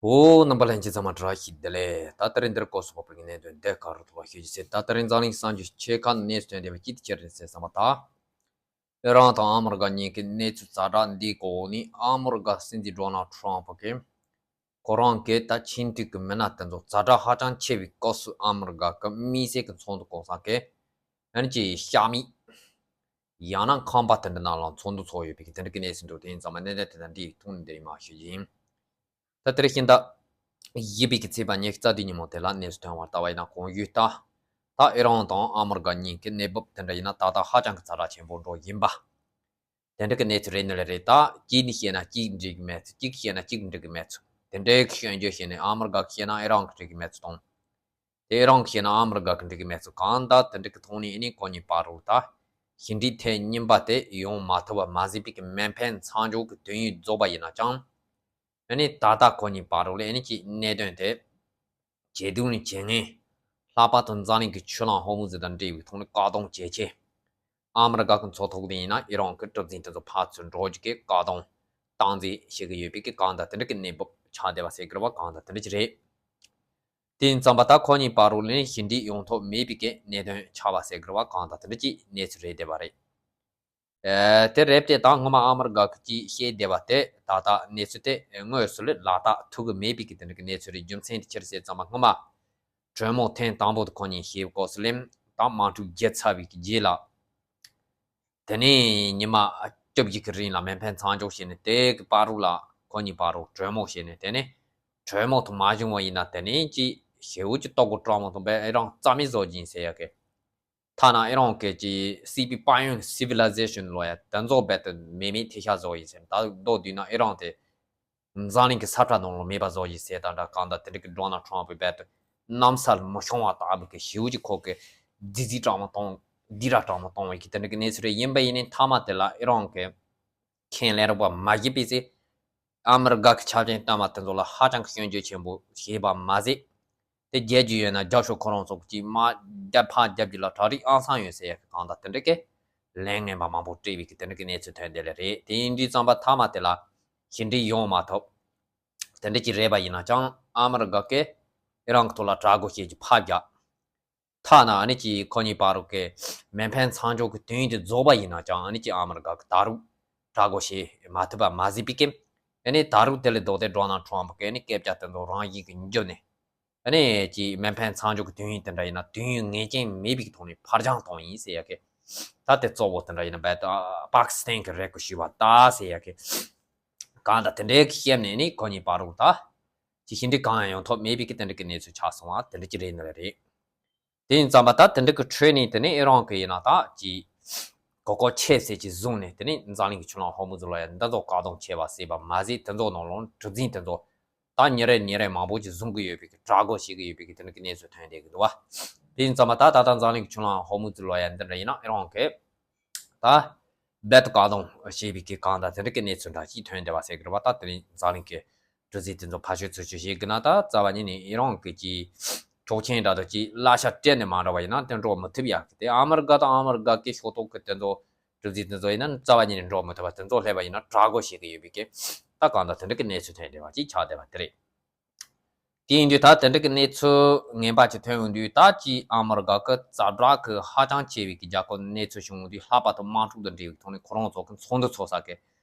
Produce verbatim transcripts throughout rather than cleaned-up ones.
འོ། རྣམ་པ་ལྷན་རྒྱས་ཚང་མ་བཀྲ་ཤིས་བདེ་ལེགས། ད་དེ་རིང་འདིར་སྐོར་སོགས་པའི་གནད་དོན་དེ་ག་རུ་ཐོག་ཤོད་ཀྱི་ཟེར། ད་དེ་རིང་འཛམ་གླིང་གསར་འགྱུར་ཆེ་ཁག་གནས་ཚུལ་ཐོན་བསྡད་པ་གཅིག་དེ་ཅི་རེད་ཟེར་བསམ་པ། ད་ཨི་རན་དང་ཨ་མི་རི་ཀ་གཉིས་ཀྱི་གནས་ཚུལ་ཛ་དྲག་འདིའི་འོག་ནས་ཨ་མི་རི་ཀ་སྲིད་འཛིན་ཌོ་ནལ་ཊམ་ཕ་གིས་ཁོ་རང་གིས་ད་ཆིངས་འགྲིག་གི་མི་སྣ་དེ་ཚོ་ཛ་དྲག་ཧ་ཅང་ཆེ་བའི་སྐབས་སུ་ཨ་མི་རི་ཀ་གི་དམིགས་བསལ་གྱི་ཚོགས་འདུ་གོང་ས་གི་ཨ་ནི་ཅིག་བཤམས་ཡིག་ཡང་ན་ཁང་པ་དེ་འདྲ་ནང་ལ་ཚོགས་འདུ་ཚོགས་ཡོད་པའི་གི་དེ་འདྲ་གི་གནས་ཚུལ་འདུག་དེ་ཡིན་ཙང་མ་གནད་དོན་དེ་དང་འདི་ཐུག་ནས་འདིར་མར་ཞུ་རྒྱུ་ཡིན། ད་དེར་ཤིང་རྟ་བཞི་པའི་གི་ཚེས་པ་ཉི་ཤུ་རྩ་བདུན་ཉིན་མོ་དེ་ལ་གནས་ཚུལ་ཐོན་བར་ལྟ་བ་ཡིན་ན། གོང་ཞུས་ལྟར་ད་ཨི་རན་དང་ཨ་མི་རི་ཀ་གཉིས་ཀྱི་གནས་བབ་དེ་འདྲ་ཡིན་ན་ད་ལྟ་ཧ་ཅང་གི་ཛ་དྲག་ཆེན་པོ་འགྲོ་བཞིན་པ། དེ་འདྲ་གི་གནས་ཚུལ་རེད་ནི་ལ་རེད། ད་གཅིག་ནས་བཤད་ན་གཅིག་འགྲིག་གི་མེད་ཚུལ། གཅིག་བཤད་ན་གཅིག་འགྲིག་གི་མེད་ཚུལ། དེ་འདྲའི་གི་སྐྱོན་བརྗོད་བྱས་ནས་ཨ་མི་རི་ཀ་གིས་བཤད་ན་ཨི་རན་གྱིས་འགྲིག་གི་མེད་ཚུལ་དང་། དེ་ཨི་རན་གྱིས་བཤད་ན་ཨ་མི་རི་ཀ་གིས་འགྲིག་གི་མེད་ཚུལ། གང་ལྟར་དེ་འདྲ་གི་ཐོག་ནས་ཨ་ནི་ཁོ་གཉིས་བར་དུ་ད་ཞི་འགྲིག་ཐེངས་གཉིས་པ་དེ་ཡོང་མ་ཐུབ་པ་མ་ཟད་པའི་གི་མེ་འཕེན་མཚམས་འཇོག་གི་དུས་ཡུན་རྫོགས་པ་ཡིན་ན་ཅང་། ཨ་ནི་ད་ལྟ་ཁོ་གཉིས་བར་དུ་ལ་ཨ་ནི་ཅིག་གནད་དོན་དེ་ཇེ་སྡུག་ནས་ཇེ་ངན། ལྷག་པར་དུ་འཛམ་གླིང་གི་ཆུ་གླིང་ཧོར་མུ་ཛི་དང་འབྲེལ་བའི་ཐོག་ནས་བཀག་སྡོམ་བྱེད་ཆེད། ཨ་མི་རི་ཀ་གི་མཚོ་ཐོག་དེ་ཡིན་ན་ཨི་རན་གྱི་གྲུ་གཟིངས་དེ་ཚོ་ཕར་ཚུར་འགྲོ་རྒྱུ་གི་བཀག་སྡོམ་སྟངས་འཛིན་བྱེད་ཀྱི་ཡོད་པའི་གི་གང་ལྟར་དེ་འདྲ་གི་གནས་བབ་ཆགས་བསྡད་པ་ཟེར་དགོས་རེད་པ། གང་ལྟར་དེ་འདྲ་ཅིག་རེད། དེ་ཡིན་ཙང་མ་ད་ཁོ་གཉིས་བར་དུ་ལ་ཞི་འགྲིག་ཡོང་ཐབས་མེད་པའི་གི་གནད་དོན་ཆགས་པ་ཟེར་དགོས་རེད་པ། གང་ལྟར་དེ་འདྲ་ཅིག་གནས་ཚུལ་རེད་བསྡད་པ་རེད། ཨེ། དེ་རེད་དེ་ད་སྔོན་མ་ཨ་མི་རི་ཀ་གིས་ཅིག་བཤད་བསྡད་པ་དེ་ད་ལྟ་གནས་ཚུལ་དེ་དངོས་སུ་ལ་ལག་བསྟར་ཐུབ་ཀྱི་མེད་པའི་གི་དེ་འདྲ་གི་གནས་ཚུལ་རེད། རྒྱུ་མཚན་དེ་ཅི་རེད་ཟེར་ཙམ་པ། སྔོན་མ་གྲོས་མོལ་ཐེངས་དང་པོ་དེ་ཁོ་གཉིས་བྱས་པའི་སྐབས་སུ་ལ་ད་དམག་འཁྲུག་བརྒྱབ་ཚར་བའི་གི་རྗེས་ལ། དེ་ནས་ཉི་མ་བཅུ་བཞི་གི་རིང་ལ་མེ་འཕེན་མཚམས་འཇོག་བྱས་ནས། དེ་གི་བར་དུ་ལ་ཁོ་གཉིས་བར་དུ་གྲོས་མོལ་བྱས་ནས། དེ་ནས་གྲོས་མོལ་དེ་མ་བྱུང་བ་ཡིན་ན་དེ་ནས་ཅིག་ཞེ་པོ་ཅིག་ལྟོ་གོས་སྐྲག་མོ་དང་བས་ཨི་རན་རྩ་མེད་བཟོ་རྒྱུ་ཡིན་ཟེར་ཡ་གི། ཐ་ན་ཨི་རན་གྱི་ཅིག་སྲིད་པའི་དཔལ་ཡོན་སི་ཝི་ལའི་ཟེ་ཤན་ལོ་ཡ་དེ་ཚོ་རྦད་དེ་མེད་མེད་ཐེ་ཤ་བཟོ་ཡིན་ཟེར། ད་མདོར་བསྡུས་ན་ཨི་རན་དེ་འཛམ་གླིང་གི་ས་ཁྲ་ནང་ལ་མེད་པ་བཟོ་ཡིན་ཟེར་དང་འདྲ། གང་ལྟར་དེ་འདྲ་གི་ཌོ་ནལ་ཊམ་ཕ་རྦད་དེ་གནམ་ས་ལ་མི་ཤོང་བ་ལྟ་བུ་གི་ཞེ་པོ་ཅིག་ཁོ་གི་རྫིག་རྫིག་སྐྲག་མོ་གཏོང་། སྡིགས་ར་སྐྲག་མོ་གཏོང་བའི་གི་དེ་འདྲ་གི་གནས་ཚུལ་རེ་ཡིན་པ་ཡིན་ནའི། མཐའ་མ་དེ་ལ་ཨི་རན་གྱི་མཁྱེན་ལས་རོགས་པ་མ་བྱས་པའི་ཚེ། ཨ་མི་རི་ཀ་གི་ཆབ་ཆེན་ལྟ་བ་དེ་ཚོ་ལ་ཧ་ཅང་གི་སྐྱོན་བརྗོད་ཆེན་པོ་བྱས་པ་མ་ཟད། དེ་རྒྱལ་རྒྱུ་ཡོད་ན་རྒྱབ་ཤོག་ཁོ་རང་ཚོ་གིས་མར་རྒྱབ་ཕར་རྒྱབ་རྒྱུ་ལ་གྲ་སྒྲིག་ཨང་སང་ཡོད་ཟེར་ཡ་གི་གང་ལྟར་དེ་འདྲ་གི་ལན་ངན་པ་མང་པོ་སྤྲད་པའི་གི་དེ་འདྲ་གི་གནས་ཚུལ་ཐོན་བསྡད་ལེ་རེད། དེ་ཡིན་དུས་ཙམ་པ་མཐའ་མ་དེ་ལ་ཞི་འགྲིག་ཡོང་མ་ཐུབ། དེ་འདྲ་ཅིག་རེད་པ་ཡིན་ན་ཅང་ཨ་མི་རི་ཀ་གིས་ཨི་རན་གི་ཐོག་ལ་དྲག་རྒོལ་བྱེད་རྒྱུ་ཕར་རྒྱག་ཐ་ན་ཨ་ནི་ཅིག་ཁོ་གཉིས་བར་དུ་གི་མེ་འཕེན་མཚམས་འཇོག་གི་དུས་ཡུན་དེ་རྫོགས་པ་ཡིན་ན་ཅང་། ཨ་ནི་ཅིག་ཨ་མི་རི་ཀ་གིས་ད་རུང་དྲག་རྒོལ་བྱེད་མ་ཐུབ་པ་མ་ཟད་པའི་གི། ཨ་ནི་ད་རུང་དེ་ལས་ལྡོག་སྟེ་ཌོ་ནལ་ཊམ་ཕ་གིས་ཨ་ནི་སྐད་ཆ་དེ་ཚོ་རང་བཞིན་གྱིས་འགྱུར་ནས། ཨ་ནི་ཅིག་མེ་འཕེན་མཚམས་འཇོག་གི་དུས་ཡུན་དེ་འདྲ་ཡིན་ན་དུས་ཡུན་ངེས་ཅན་མེད་པའི་གི་ཐོག་ནས་ཕར་འགྱངས་གཏོང་ཡིན་ཟེར་ཡ་གི། ད་དེ་གཙོ་བོ་དེ་འདྲ་ཡིན་ན་རྦད་དེ་པ་ཀི་སི་ཐན་གྱི་རེ་སྐུལ་ཞུས་པ་ལྟ་ཟེར་ཡ་གི། གང་ལྟར་དེ་འདྲའི་གི་བཤད་ནས་ནི་ཁོ་གཉིས་བར་དུ་ད་ཅིག་ཞི་འགྲིག་གང་ཡང་ཡོང་ཐབས་མེད་པའི་གི་དེ་འདྲ་གི་གནས་ཚུལ་ཆགས་སོང་བ་དེ་འདྲ་ཅིག་རེད་ནི་ལ་རེད། དེ་ཡིན་ཙམ་པ་ད་དེ་འདྲ་གི་ཁྲོད་ནས་དེ་ནས་ཨི་རན་གི་ཡིན་ན་ད་ཅིག་གོ་སྐབས་ཁྱད་བསད་ཅིག་བཟུང་ནས། དེ་ནས་འཛམ་གླིང་གི་ཆུ་གླིང་ཧོར་མུ་ཛི་ལོ་ཡ་འདི་ཚོ་བཀག་སྡོམ་བྱས་པ་ཟེར་བ་མ་ཟད། དེ་ཚོ་ནང་ལོགས་གྲུ་གཟིངས་དེ་ཚོ་ད་ཉིན་རེ་ཉིན་རེ་མང་པོ་ཅིག་བཟུང་གི་ཡོད་པའི་གི་དྲག་རྒོལ་བྱེད་ཀྱི་ཡོད་པའི་གི་དེ་འདྲ་གི་གནས་ཚུལ་ཐོན་བསྡད་ཀྱི་འདུག་བ། དེ་ཡིན་ཙམ་པ་ད་ད་ལྟ་འཛམ་གླིང་གི་ཆུ་གླིང་ཧོར་མུ་ཛི་ལོ་ཡ་འདི་འདྲ་ཡིན་ན་ཨི་རན་གི་ད་རྦད་དེ་བཀག་སྡོམ་བྱས་པའི་གི་གང་ལྟར་དེ་འདྲ་གི་གནས་ཚུལ་འདྲ་ཞིག་ཐོན་བསྡད་པ་ཟེར་གི་རེད་བ། ད་དེ་རིང་འཛམ་གླིང་གི་གྲུ་གཟིངས་དེ་ཚོ་ཕར་ཕྱོགས་ཚུར་ཕྱོགས་བྱེད་གི་ན། ད་རྩ་བ་ཉིད་ནས་ཨི་རན་གི་ཅིག་ཆོག་མཆན་འདྲ་དང་ཅིག་གླ་ཆ་སྤྲད་ནས་མ་འགྲོ་བ་ཡིན་ན་དེ་འགྲོ་མི་ཐུབ་ཡ་གི། དེ་ཨ་མི་རི་ཀ་དང་ཨ་མི་རི་ཀ་གི་ཕྱོགས་གཏོགས་གི་དེ་ཚོ་གྲུ་གཟིངས་དེ་ཚོ་ཡིན་ན་རྩ་བ་ཉིད་ནས་འགྲོ་མི་ཐུབ་པ། དེ་ཚོ་སླེབས་པ་ཡིན་ན་དྲག་རྒོལ་བྱེད་གི་ཡོད་པའི་གི། ད་གང་ལྟར་དེ་འདྲ་གི་གནས་ཚུལ་ཐོན་བསྡད་པ་ཅིག་ཆགས་བསྡད་པ་དེ་རེད། དེ་ཡིན་དུས་ད་དེ་འདྲ་གི་གནས་ཚུལ་ངན་པ་ཅིག་ཐོན་ཡོང་དུས། ད་ཅིག་ཨ་མི་རི་ཀ་གི་ཛ་དྲག་གི་ཧ་ཅང་ཆེ་བའི་གི་རྒྱལ་ཁབ་གནས་ཚུལ་བྱུང་ཡོང་དུས། ལྷག་པར་དུ་དམག་འཁྲུག་དང་འབྲེལ་བའི་ཐོག་ནས་ཁོ་རང་ཚོ་གི་ཚོགས་འདུ་ཚོགས་ས་གི་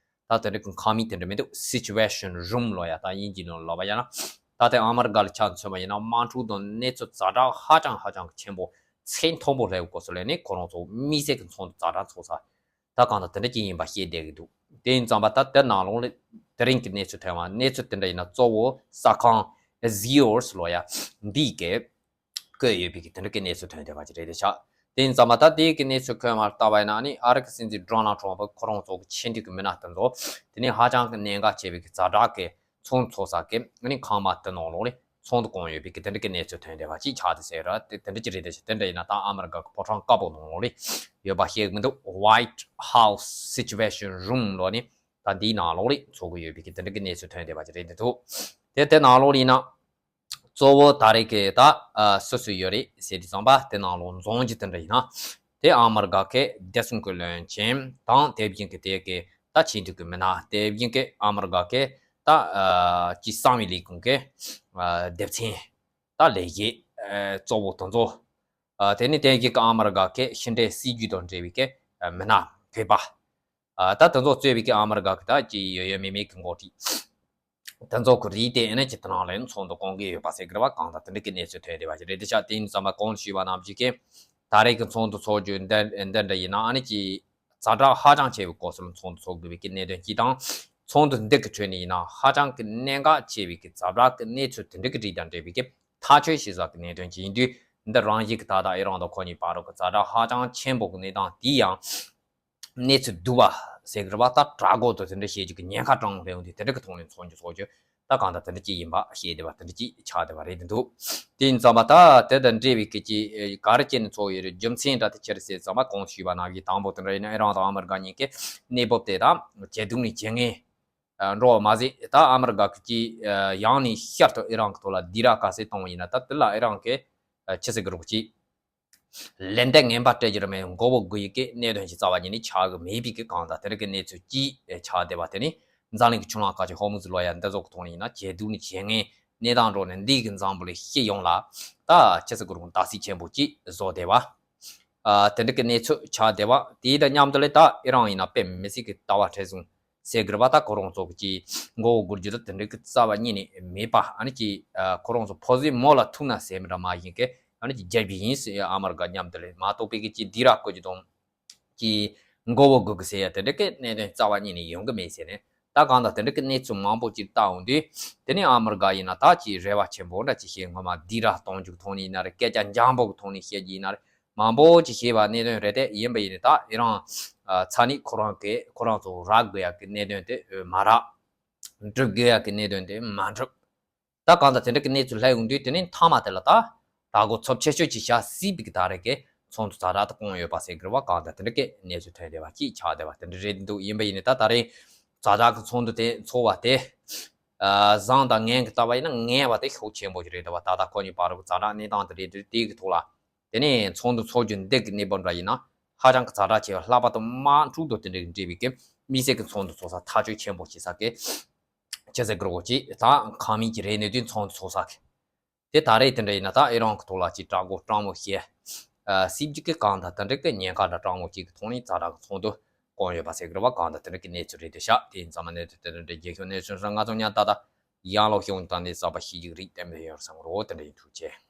ད་དེ་འདྲ་གི་ཁང་མིག་དེ་འདྲ་མི་འདུག་སི་ཅུ་ཨེ་ཤན་རུམ་ལོ་ཡ། ད་དབྱིན་ཇིའི་ནང་ལབ་པ་ཡིན་ན། ད་ལྟའི་ཨ་མི་རི་ཀ་ལ་ཆ་མཚོན་པ་ཡིན་ན་དམག་འཁྲུག་དང་གནས་ཚུལ་ཛ་དྲག་ཧ་ཅང་ཧ་ཅང་གི་ཆེན་པོ་ཚད་མཐོན་པོ་སླེབས་སྐབས་སུ་ལ་ནི་ཁོ་རང་ཚོ་དམིགས་བསལ་གྱི་ཚོགས་འདུ་ཛ་དྲག་ཚོགས་ས། ད་གང་ལྟར་དེ་འདྲ་ཅིག་ཡིན་པ་བཤད་བསྡད་ཀྱི་འདུག་དེ་ཡིན་ཙང་པ་ད་དེ་ནང་ལོགས་ལ་དེ་རིང་གི་གནས་ཚུལ་ཐོན་བ། གནས་ཚུལ་དེ་འདྲ་ཡིན་ན་གཙོ་བོ་གསར་ཁང་ཨེ་ཛི་ཡོར་སི་ལོ་ཡ་འདི་གི་བཀོད་ཡོད་པའི་གི་དེ་འདྲ་གི་གནས་ཚུལ་ཐོན་བསྡད་པ་ཅིག་རེད་དེ་ཆགས། དེ་ཡིན་ཙང་མ་ད་དེའི་གི་གནས་ཚུལ་ཁོ་མར་ལྟ་བ་ཡིན་ན་ནི། ཨ་རི་གི་སྲིད་འཛིན་ཌོ་ནལ་ཊམ་ཕ་ཁོ་རང་ཚོ་གི་ཆེས་མཐོའི་གི་མི་སྣ་དེ་ཚོ་དེ་ནི་ཧ་ཅང་གི་གནད་འགག་ཆེ་བའི་གི་ཛ་དྲག་གི་ཚོགས་འདུ་ཚོགས་ས་གི་ཨ་ནི་ཁང་མིག་དེ་ནང་ལོགས་ལ་ཚོགས་འདུ་བསྐོངས་ཡོད་པའི་གི་དེ་འདྲ་གི་གནས་ཚུལ་ཐོན་བསྡད་པ་ཅིག་ཆགས་ཏེ་ཟེར་ར། དེ་དེ་འདྲ་ཅིག་རེད་དེ་ཆགས། དེ་འདྲ་ཡིན་ན་ད་ཨ་མི་རི་ཀ་གི་ཕོ་བྲང་དཀར་པོ་ནང་ལོགས་ལ་ཡོད་པ་ཤེས་ཀྱི་མི་འདུག White House Situation Room ལོ་ནི་ད་འདིའི་ནང་ལོགས་ལ་ཚོགས་ཀྱི་ཡོད་པའི་གི་དེ་འདྲ་གི་གནས་ཚུལ་ཐོན་བསྡད་པ་ཅིག་རེད་འདུག་དེ་དེ་ནང་ལོགས་ལ་ཡིན་ན། གཙོ་བོ་ད་རེས་ཀྱི་ད་ཨ་སུ་སུ་ཡོད་རེད་ཟེར་དུས་ཙམ་པ། དེ་ནང་ལོགས་འཛོམས་རྒྱུ་དེ་འདྲ་ཡིན་ན། དེ་ཨ་མི་རི་ཀ་གི་བདེ་སྲུང་གི་བློན་ཆེན་དང་། དེ་བཞིན་གྱི་དེ་གི་ད་ཆེས་མཐོའི་གི་མི་སྣ། དེ་བཞིན་གྱི་ཨ་མི་རི་ཀ་གི་ ད་ཨ་ཅི་གསང་བའི་ལས་ཁུངས་ཀྱི་ཨ་སྡེ་ཚན་ད་ལས་བྱེད་ཨ་གཙོ་བོ་དེ་ཚོ། ཨ་དེ་ནས་དེ་གི་ཨ་མི་རི་ཀ་གི་ཕྱི་འབྲེལ་སྲིད་ཇུས་དང་འབྲེལ་བའི་གི་ཨ་མི་སྣ་བོད་པ། ཨ་ད་དེ་ཚོ་གཙོས་པའི་གི་ཨ་མི་རི་ཀ་གི་ད་ཅི་ཡོད་ཡོད་མེད་མེད་གི་འགོ་ཁྲིད། དེ་ཚོ་གི་རིགས་དེ་ཨ་ནི་ཅི་དེ་རང་ལ་ཚོགས་འདུ་གང་གི་ཡོད་པ་ཟེར་གི་རེད་བ། གང་ལྟར་དེ་འདྲ་གི་གནས་ཚུལ་ཐོན་བསྡད་པ་ཞིག་རེད། དེ་ཤག་དེ་ཡིན་ཙང་མ་གོང་དུ་ཞུས་པ་ནང་བཞིན་གི་ད་རེས་ཀྱི་ཚོགས་འདུ་ཚོགས་རྒྱུ་འདི་འདི་འདྲ་ཡིན་ན་ཨ་ནི་ཅི་ཛ་དྲག་ཧ་ཅང་ཆེ་བའི་སྐབས་སུ་ཚོགས་འདུ་ཚོགས་དགོས་པའི་གི་གནད་དོན་གཅིག་དང་། ཚོགས་འདུ་འདི་གི་ཁྲོད་ནས་ཡིན་ན་ཧ་ཅང་གི་གནད་འགག་ཆེ་བའི་གི་ཛ་དྲག་གི་གནས་ཚུལ་དེ་འདྲ་གི་རིགས་དང་འབྲེལ་བའི་གི་ཐག་གཅོད་བྱེད་ས་གི་གནད་དོན་གཅིག་ཡིན་དུས། འདི་རང་བཞིན་གི་ད་ལྟ་ཨི་རན་དང་ཁོ་གཉིས་བར་དུ་གི་ཛ་དྲག་ཧ་ཅང་ཆེན་པོ་གི་གནས་སྟངས་དེ་ཡང་གནས་ཚུལ་བསྡུ་བ་ཟེར་གི་རེད་བ། ད་དྲག་པོ་དང་དེ་འདྲ་བྱེད་རྒྱུ་གི་ཉེན་ཁ་དྲང་ལེ་ཡོང་དུས་དེ་འདྲ་གི་ཐོག་ནས་ཚོགས་རྒྱུ་ཚོགས་རྒྱུ་ད་གང་ལྟར་དེ་འདྲ་གཅིག་ཡིན་པ་ཤེས་བསྡད་པ་དེ་འདྲ་གཅིག་ཆགས་བསྡད་པ་རེད་འདུག་དེ་ཡིན་ཙང་མ་ད་དེ་དང་འབྲེལ་བའི་སྐད་ཆ་ག་རེ་བྱས་ནས་ཚོགས་ཡོད་རེད། རྒྱུ་མཚན་འདྲ་དེ་ཅི་རེད་ཟེར་ཙང་མ་གོང་དུ་ཞུས་པ་ནང་བཞིན་དང་པོ་དེ་འདྲ་ཡིན་ན་ཨི་རན་དང་ཨ་མི་རི་ཀ་གཉིས་ཀས་གནས་བབ་དེ་དང་ཇེ་སྡུག་ནས་ཇེ་ངན་འགྲོ་བ་མ་ཟད། ད་ཨ་མི་རི་ཀ་གི་ཡང་ནས་བསྐྱར་དུ་ཨི་རན་གི་ཐོག་ལ་ལྡིར་ར་ག་ཚད་གཏོང་བ་ཡིན་ན་ད་དེ་ལ་ཨི་རན་གི་ཆི་ཟེར་གི་རོགས་གྱིས། ལན་འདེབས་ངན་པ་སྤྲད་རྒྱུ་རེད་མེད་མགོ་བོ་སྒུར་ཡི་གི་གནད་དོན་ཞིག་རྩ་བ་ཉིད་ནས་ཆགས་གི་མེད་པའི་གི་གང་ལྟར་དེ་རིགས་ཀྱི་གནས་ཚུལ་གཅིག་ཆགས་བསྡད་པ་དེ་ནི་འཛམ་གླིང་གི་ཆུ་ལྷག་ཁ་ཆེ་ཧོར་མུ་ཛི་ལོ་ཡ་འདི་ཚོ་གི་ཐོག་ནས་ཡིན་ན་ཇེ་སྡུག་ནས་ཇེ་ངན་གནས་སྟངས་འགྲོ་ནས་འདི་གི་འཛམ་བུ་གླིང་སྤྱི་ཡོངས་ལ་ད་ཆི་ཟེར་གི་རུང་དག་སེལ་ཆེན་པོ་གཅིག་བཟོ་བསྡད་པ། ཨ་དེ་འདྲ་གི་གནས་ཚུལ་ཆགས་བསྡད་པ་དེ་དང་མཉམ་དུ་ལས་ད་ཨི་རན་ཡིན་ན་དཔེ་མི་སྲིད་གི་ལྟ་བ་མཁྲེགས་བཟུང་ཟེར་གི་རེད་པ། ད་ཁོ་རང་ཚོ་གི་མགོ་བོ་སྒུར་རྒྱུ་དང་དེ་འདྲ་གི་རྩ་བ་ཉིད་ནས་མེད་པ། ཨ་ནི་ཀྱི་ཨ་ཁོ་རང་ཚོ་ཕོ་ཟི་མོ་ལ་ཐུག་ན་ཟེར་མི་འདྲ་མ་ཡིན་གི་ཨ་ནི་ཀྱི་རྒྱལ་བ་ཡིན་ཟེར་ཨ་མ་རི་ཀ་མཉམ་དུ་ལས་མ་གཏོགས་པའི་གི་ཀྱི་ལྡིར་ར་བསྐུར་རྒྱུ་དང་ཀྱི་མགོ་བོ་སྒུར་གི་ཟེར་ཡ་དེ་འདྲ་གི་གནད་དོན་རྩ་བ་ཉིད་ནས་ཡོང་གི་མེད་ཟེར་ནས། ད་གང་ལྟར་དེ་འདྲ་གི་གནས་ཚུལ་མང་པོ་ཅིག་བལྟ་འོང་དུས་དེ་ནས་ཨ་མ་རི་ཀ་ཡིན་ན་ད་ཀྱི་རེ་བ་ཆེན་པོ་འདྲ་ཅིག་བྱེད། ངོ་མ་ལྡིར་ར་གཏོང་རྒྱུ་ཐོག་ནས་ཡིན་ན་རེད། སྐད་ཆ་འཇམ་པོ་གི་ཐོག་ནས་བཤད་རྒྱུ་ཡིན་ན་རེད། མང་པོ་ཅིག་བྱས་པ་གནད་དོན་རེད་དེ། ཡིན་པ་ཡིན་ནི་ད་ཨི་རན་ཨ་ཚ་ནི་ཁོ་རང་གིས་ཁོ་རང་ཚོ་རག་དགོས་ཡག་གི་གནད་དོན་དེ་མ་རག་འགྲུབ་དགོས་ཡག་གི་གནད་དོན་དེ་མ་འགྲུབ། ད་གང་ལྟར་དེ་འདྲ་གི་གནས་ཚུལ་སླེབས་ཡོང་དུས་དེ་ནས་མཐའ་མ་དེ་ལ་ད་ད་གོ་ཚབས་ཆེ་ཤོས་ཀྱི་བྱ་སྲིད་པའི་གི་ད་རེས་ཀྱི་ཚོགས་འདུ་ཛ་དྲག་ཏུ་བསྐོང་ཡོད་པ་ཟེར་གི་རེད་བ། གང་ལྟར་དེ་འདྲ་གི་གནས་ཚུལ་ཐོན་བསྡད་པ་ཅིག་ཆགས་བསྡད་པ་དེ་འདྲ་རེད་འདུག་ཡིན་པ་ཡིན་ནི་ད་ད་རེས་ཛ་དྲག་གི་ཚོགས་འདུ་དེ་ཚོགས་པ་དེ་ཨ་བཟང་དང་ངན་གི་ལྟ་བ་ཡིན་ན་ངན་བ་དེ་ཤུགས་ཆེན་པོ་ཞིག་རེད་འདུག་བ། ད་ལྟ་ཁོ་གཉིས་བར་དུ་ཛ་དྲག་གནས་སྟངས་དེ་རེད། དེ་དེ་གི་ཐོག་ལ་དེ་ནས་ཚོགས་འདུ་ཚོགས་རྒྱུ་འདི་གི་གནས་བབ་འདྲ་ཡིན་ན་ཧ་ཅང་གི་ཛ་དྲག་ཆེ་བ་ལྷག་པར་དུ་དམག་འཁྲུག་དང་དེ་འདྲ་གི་འབྲེལ་བའི་གི་དམིགས་བསལ་གི་ཚོགས་འདུ་ཚོགས་ས་ཐག་གཅོད་ཆེན་པོ་བྱེད་ས་གི་ཆི་ཟེར་གི་རོགས་ཅིག་ད་ཁང་མིག་གི་རེད་ནས་དུས་ཚོགས་འདུ་ཚོགས་ས་གི་དེ་ད་རེས་དེ་འདྲ་ཡིན་ན་ད་ཨི་རན་གི་ཐོག་ལ་ཅིག་དྲག་པོ་སྤྲང་མོ་བཤད། ཨ་སྲིད་ཇུས་ཀྱི་གང་ལྟར་དེ་འདྲ་གི་ཉེན་ཁ་འདྲ་སྤྲང་མོ་ཅིག་གི་ཐོག་ནས་ཛ་དྲག་གི་ཚོགས་འདུ་བསྐོང་ཡོད་པ་ཟེར་གི་རེད་བ། གང་ལྟར་དེ་འདྲ་གི་གནས་ཚུལ་རེད་དེ་ཤག་དེ་ཡིན་ཙང་མ་གནས་ཚུལ་དེ་འདྲ་རྒྱལ་ཁྱོན་གནས་ཚུལ་སོང་ང་ཚོ་ཉག་ཏག་ཏག་ཡང་ལོག་ཤོང་དང་ནས་གསར་པ་ཤེས་ཀྱི་རིགས་བསྟན་པའི་ཡོད་བསམ་གི་རོ། དེ་འདྲ་ཡིན། ཐུགས་རྗེ་ཆེ།